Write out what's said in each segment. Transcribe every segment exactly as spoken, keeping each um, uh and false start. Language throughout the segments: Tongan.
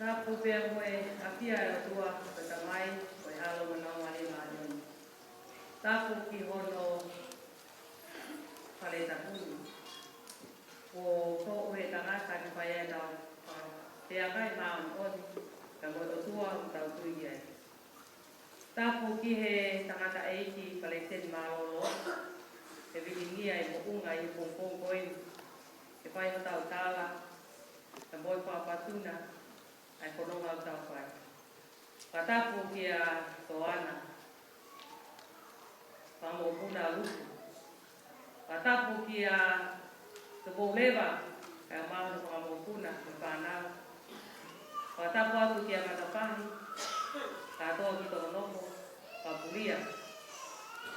Tapu pea mo e ʻafio ʻa e ʻOtua, ko e Tamai, ko e ʻAlo mo e Laumālie Māʻoniʻoni. Tapu ki hono fale tapu ni. Kuo foʻou he tangata ke fai ai ʻetau, ʻa, feangai māʻoniʻoni, pea mo e ʻOtua ʻoku tau tui ki ai. Tapu ki he tangataʻeiki Palesiteni Mālōlō, he vilingia e moʻunga ʻi he pongipongi ko eni, ke fai hotau tala, pea mo e fakapatuna, ʻa e fononga ʻoku tau fai. Fakatapu kia Toana, Fakamoʻopuna Luku. Fakatapu kia Tupou Leva, kae ʻumaʻā hono fanga mokopuna mo e fānau. Fakatapu atu kia Matapahi, kātoa ki Tokonoko, Papulia.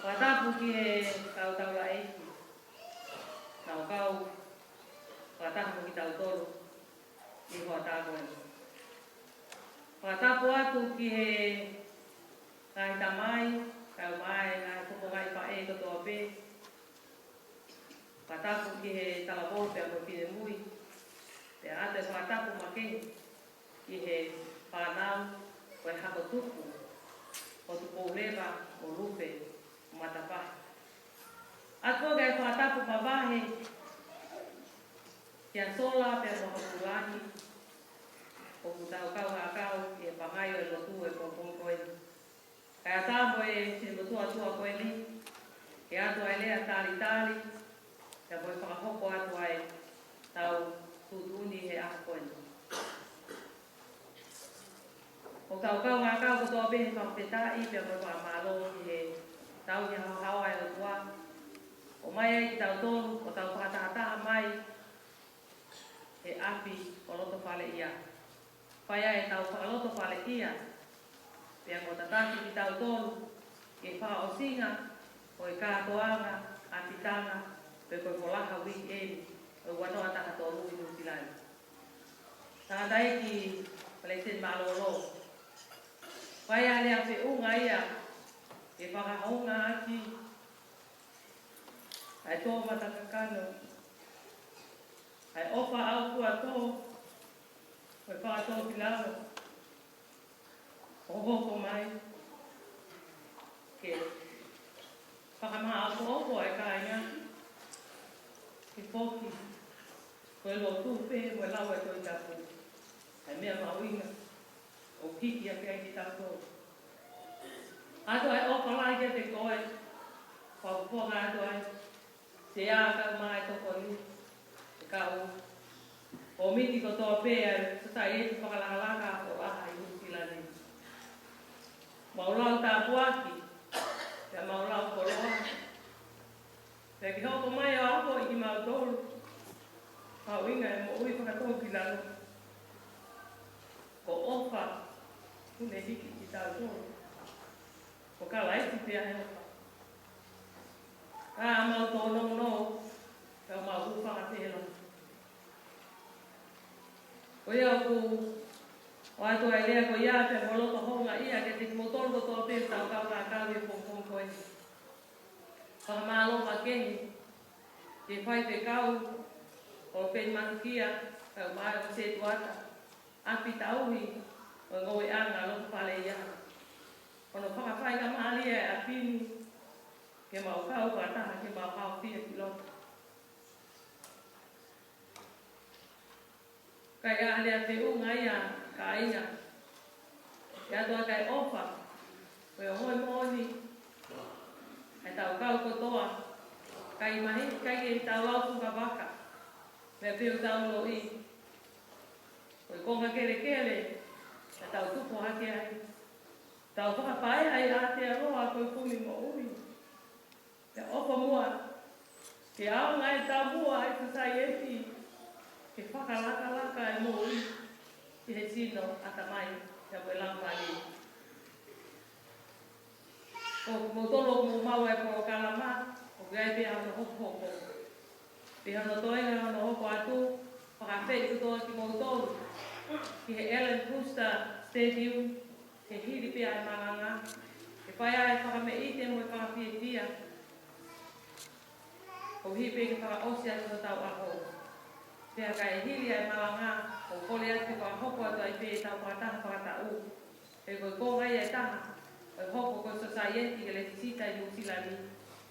Fakatapu ki he kau taulaʻeiki, naʻa nau kau fakataha mo kitautolu ʻi he hoʻatā ko eni. Fakatapu atu ki he ngaahi tamai, kae ʻumaʻā e ngaahi fofongaʻi faʻē kotoa pē. Fakatapu ki he talavou pea mo e finemui. Pea ʻoatu e fakatapu makehe ki he fānau ʻo e hako tupu ʻo Tupou Leva mo Lupe mo Matapahi. ʻOatu foki e fakatapu mavahe kia Sola pea mo Hapulani, ʻoku tau kau ngākau ʻi he pangai ʻo e lotu he pongipongi ko eni. Kae ʻatā mo e siʻi lotu ʻa e ʻaho ko eni, ke ʻoatu ai e lea talitali, pea mo e fakahoko atu ʻa ʻetau tuʻutuʻuni he ʻaho ko eni. ʻOku tau kau ngākau kotoa pē he fakafetaʻi pea mo e fakamālō ki he tauhi haohaoa ʻa e ʻOtua, ʻomai ai kitautolu, ʻo tau fakatahataha mai he ʻapi ʻo Lotofaleʻia. Fai ai ʻetau fakalotofaleʻia, pea mo tataki kitautolu ki he fakaʻosinga ʻo e kātoanga ʻapitanga, pe ko e folaha weekend ʻo e ua noa taha tolu ʻi Nuʻusila ni. Tangataʻeiki Palesiteni Mālōlō, fai ʻa e lea feʻunga ia ke fakahoungaʻaki ʻa e tō matakakano, ʻa e ʻofa ʻaufuatō, ko e fakatōkilalo ʻo hoko mai ke fakamāʻopoʻopo ʻa e kāinga, ke foki ko e lotu pē mo e lau ʻa e Tohi Tapu, ʻa e meʻa mahuʻinga ʻoku hiki hake ai kitautolu. ʻOatu ʻa e ʻofa lahi kiate koe, fakafofonga atu ai, Sea kae ʻumaʻā e tokoni, e kau kōmiti kotoa pē ʻa e Sosaieti Fakalakalaka ʻo e Laha ʻi Nuʻusila ni. Mau lau tāpuaki, pea mau lau koloa. Pea ke hoko mai ʻo akoʻi kimautolu, mahuʻinga e moʻui fakatōkilalo. Ko e ʻofa ʻoku ne hiki kitautolu ko Kalaisi pē ʻa e ʻofa. Ka mau tōnounou, ka mau hūfanga pē he lotu. Ko ia ʻoku ʻoatu ai e lea ko ia pea mo e loto houngaʻia kiate kimoutolu kotoa pē ʻoku tau kau ngākau he pongipongi ko eni. Fakamālō makehe ki he faifekau, ʻo Peni Matukia, kae ʻumaʻā ʻa e setuata, ʻapi tauhi ʻo e ngoueʻanga Lotofaleʻia. Ko hono fakafaingamālie ʻa e ʻapi ni, ke mau kau fakataha, ke mau haofia ki loto. Kae ʻi ai e lea feʻunga ia, kāinga. ʻOatu ʻa e ʻofa, ko e ongoʻi moʻoni ʻa ʻetau kau kotoa, ʻikai mahi, ʻikai ke tau lau fungavaka, meʻa pē ʻoku tau ʻiloʻi, ko e konga kelekele naʻa tau tupu hake ai. Tau fakapaea ai ʻa Aotearoa ko e kumi moʻui. Pea ʻofa muʻa ke ʻaonga e taumuʻa ʻa e sosaieti ke fakalakalaka e moʻui ki he sino, ʻatamai, pea mo e laumālie. Ko kimoutolu ʻoku mou maʻu ʻa e polokalama, ʻoku ʻi ai pē hono hokohoko. Pea hono toenga hono hoko atu, fakaafeʻi kotoa kimoutolu ki he Allan Brewster Stadium, ke hili pē ʻa e malanga, ke fai ai e fakameʻite mo e fakafiefia, koeʻuhi pē ke fakaʻosi atu hotau ʻaho. Pea ka hili ʻa e malanga, ʻoku kole atu ke fakahoko atu ai pē ʻetau fakataha fakataʻu. He ko e konga ia ʻe taha ʻo e hoko ko e sōsaieti ke lēsisita ʻi Nuʻusila ni,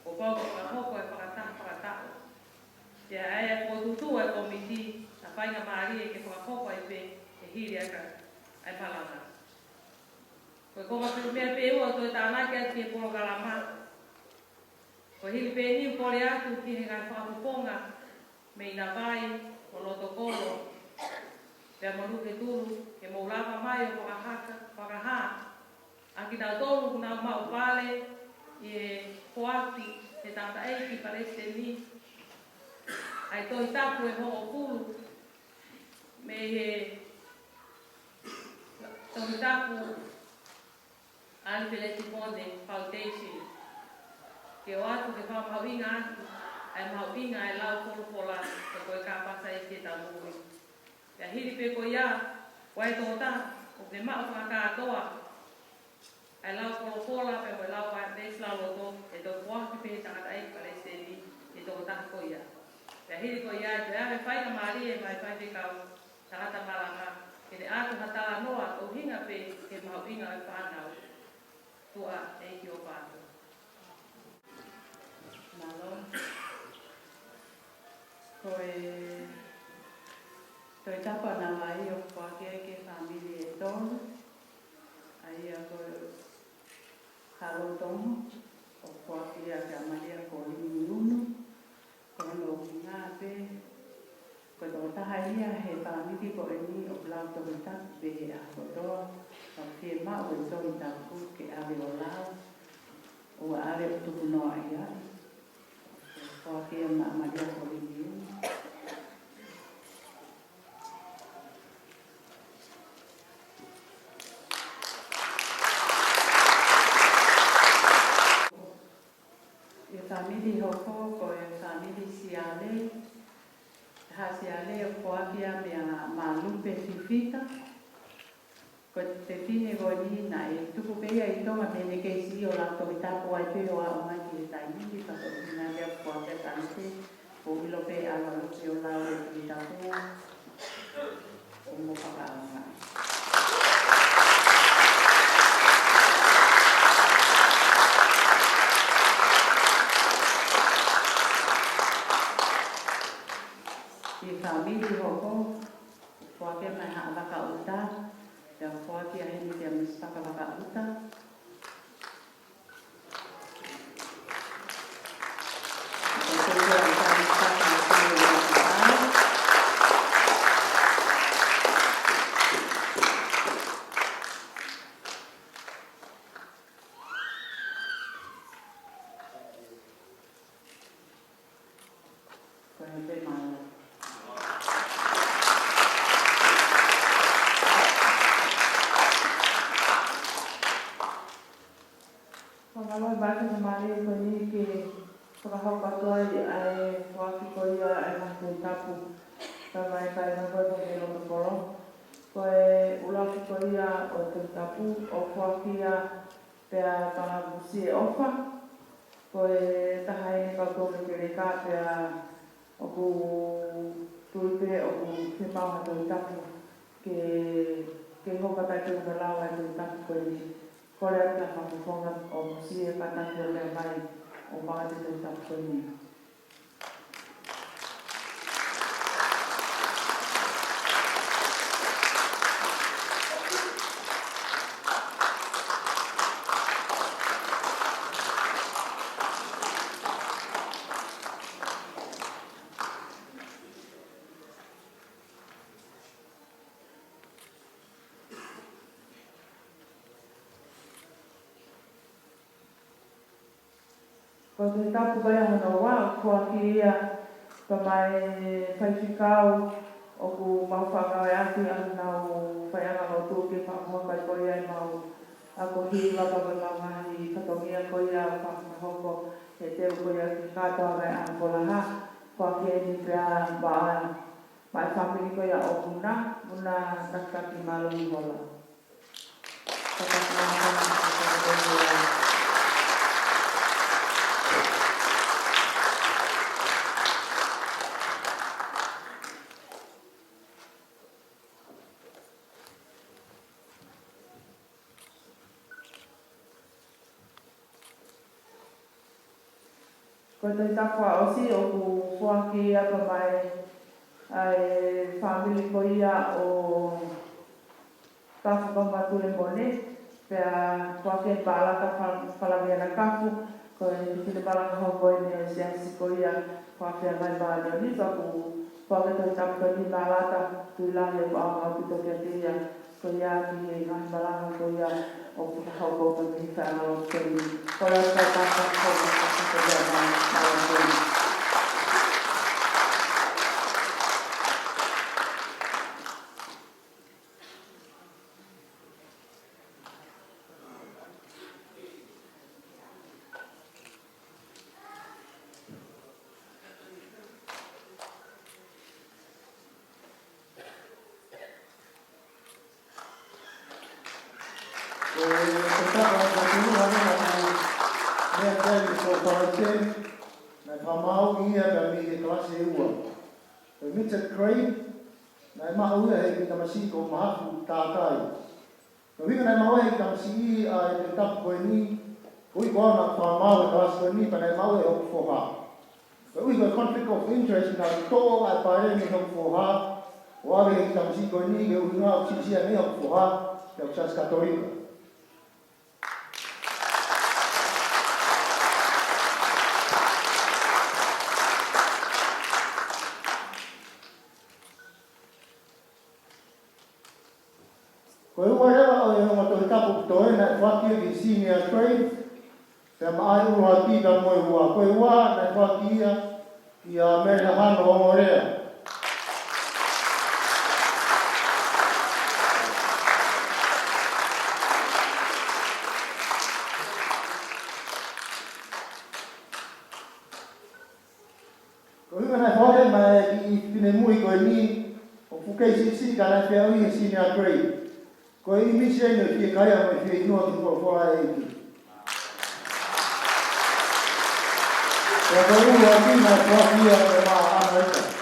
kuo pau ke fakahoko e fakataha fakataʻu. Pea ʻe fokotuʻutuʻu ʻa e kōmiti ʻa e faingamālie ke fakahoko ai pē ʻe hili ʻa e ka-, ʻa e malanga. Ko e konga pē meʻa pē ʻoku toe tānaki atu ki he polokalama. Ko e hili pē eni ʻoku kole atu ki he ngaahi fakafofonga mei Navai, ʻo Lotokolo, pea mo Nuketulu, ke mou lava mai ʻo fakahaka, fakahā ʻa kinautolu ʻoku nau maʻu pale ʻi he foaki ʻe he tangataʻeiki palesiteni ʻa e Tohi Tapu ʻe hongofulu mei he Tohi Tapu ʻa e Peletiponde Foundation, ke ʻoatu ke fakamahuʻinga atu ʻa e mahuʻinga ʻa e lau folofola, he ko e kāpasa ia ki heʻetau moʻui. Pea hili pē ko ia, ʻoku ʻi ai e tokotaha ʻoku ne maʻu fakakātoa ʻa e lau folofola pea mo e lau veesi lauloto, ʻe toki foaki pē ʻe he tangataʻeiki palesiteni ki he tokotaha ko ia. Pea hili ko ia, ʻe toe ʻave faingamālie maʻa e faifekau tangata malanga ke ne ʻoatu ha talanoa ʻoku ʻuhinga pē ki he mahuʻinga ʻo e fānau. Tuʻa, ʻEiki ʻofa atu. Mālō. Ko e Tohi Tapu ʻa Navai ʻoku foaki ia ki he fāmili ʻe tolu. ʻA ia ko Halotongo, ʻoku foaki ia kia Malia Kolini Unu. Ko hono ʻuhinga pē, ko e tokotaha ia he fāmili ko eni ʻoku lau Tohi Tapu pē he ʻaho kotoa, ka ʻoku fiemaʻu e Tohi Tapu ke ʻave ʻo lau, ʻoua ʻe ʻave ʻo tukunoaʻi ai. Ko e foaki ia maʻa Malia Kolini Unu. ʻI he fāmili hoko ko e fāmili Siale, ha Siale ʻoku foaki ia meia Malupe Fifita. Ko e fefine ko eni naʻe tuku pē ia ʻi Tonga, meʻa naʻe kei siʻi ʻo lau Tohi Tapu ai pē ʻo aʻu mai ki he taimi ni, ka ko e ʻuhinga ia ʻoku foaki ʻa Malupe, ʻoku ʻilo pē ʻalu ʻa Malupe ʻo lau e Tohi Tapu, ʻo mo fakaʻaongaʻi. ʻI he fāmili hoko, foaki ia maʻa Haʻa Vakaʻuta, pea foaki ia heni kia Misi Paka Vakaʻuta. Ko e pē mālō. Mālō e faingamālie ko eni ke fakahoko atu ai ʻa e foaki ko ia ʻa e ngaahi Tohi Tapu, ka mai kai na ko e ko e Lotokolo. Ko e ʻuluaki ko ia ʻo e Tohi Tapu, ʻoku foaki ia pea maʻa Musie ʻOfa. Ko e taha eni kau tō me ke leka pea ʻoku tui pē ʻoku fiemaʻu ha Tohi Tapu ke, ke hoko atu ai pē hono lau ʻa e Tohi Tapu ko eni. Kole atu ki he fakafofonga ʻo Musie, kātaki ʻo lea mai ʻo maʻu atu e Tohi Tapu ko eni. Ko e Tohi Tapu ko ia hono ua, ʻoku foaki ia pea maʻa e faifekau ʻoku mau fakaʻaongaʻi ʻaki ʻa honau faiʻanga lotu ke fakahoko ai ko ia ʻemau ako hiva pea mo ʻemau ngaahi fatongia ko ia ʻoku fakahoko he teu ko ia ki he kātoanga ʻa e ʻAho Folaha, foaki eni pea maʻa, maʻa e fāmili ko ia ʻo Muna, Muna Takitaki Mālō Ihola. Ko e Tohitapu fakaʻosi ʻoku foaki atu mai ʻa e fāmili ko ia ʻo Tafu Kaumatulemone, pea foaki ʻe Malata Fal-, Falaviana Kafu, ko e fefine malanga hoko eni ʻo e siasi ko ia, fakafeangai mo Leoni, pea ʻoku foaki e Tohitapu ko eni Malata, tuʻu lahi ʻoku ʻaonga ʻaupito kiate ia, ko ia ki he ngaahi malanga ko ia ʻoku fakahoko ko eni he faiʻanga lotu ko eni. Kole atu e Tohitapu fakaʻosi ko ia Malata. Ko e Tohitapu ko eni ʻoku meʻa ki ai ʻi he Falaite, naʻe fakamaau ia pea mei he kalasi ua. Ko e Midget Grade, naʻe maʻu ia ʻe he kiʻi tamasiʻi ko Mahafu Takai. Ko e ʻuhinga naʻe maʻu ai ʻe he tamasiʻi ʻa e Tohitapu ko eni, koeʻuhi ko ʻene fakamaau he kalasi ko eni pea naʻe maʻu ʻe hoku foha. Koeʻuhi ko e conflict of interest naʻe toʻo ʻa e pale mei hoku foha, ʻo ʻave ki he tamasiʻi ko eni, koeʻuhi naʻe siʻisiʻi ange ʻe hoku foha, pea ʻoku siasi Katolika. Ko e ua leva ʻo e ongo Tohitapu ʻoku toe naʻe foaki ia ki he Senior Grade, pea maʻa e ʻuluaki pea mo e ua. Ko e ua naʻe foaki ia kia Mele Hahano ʻo Ongolea. Ko e ʻuhinga naʻe foaki mai e kiʻi finemui ko eni, ʻoku fuʻu kei siʻisiʻi ka naʻe feʻauhi he Senior Grade. Ko e ʻīmisi eni ʻo e fiekaia mo e fieinua ki he folofola ʻa e ʻEiki. Pea ko e ʻuluaki naʻe foaki ia kia Maʻa Anaita.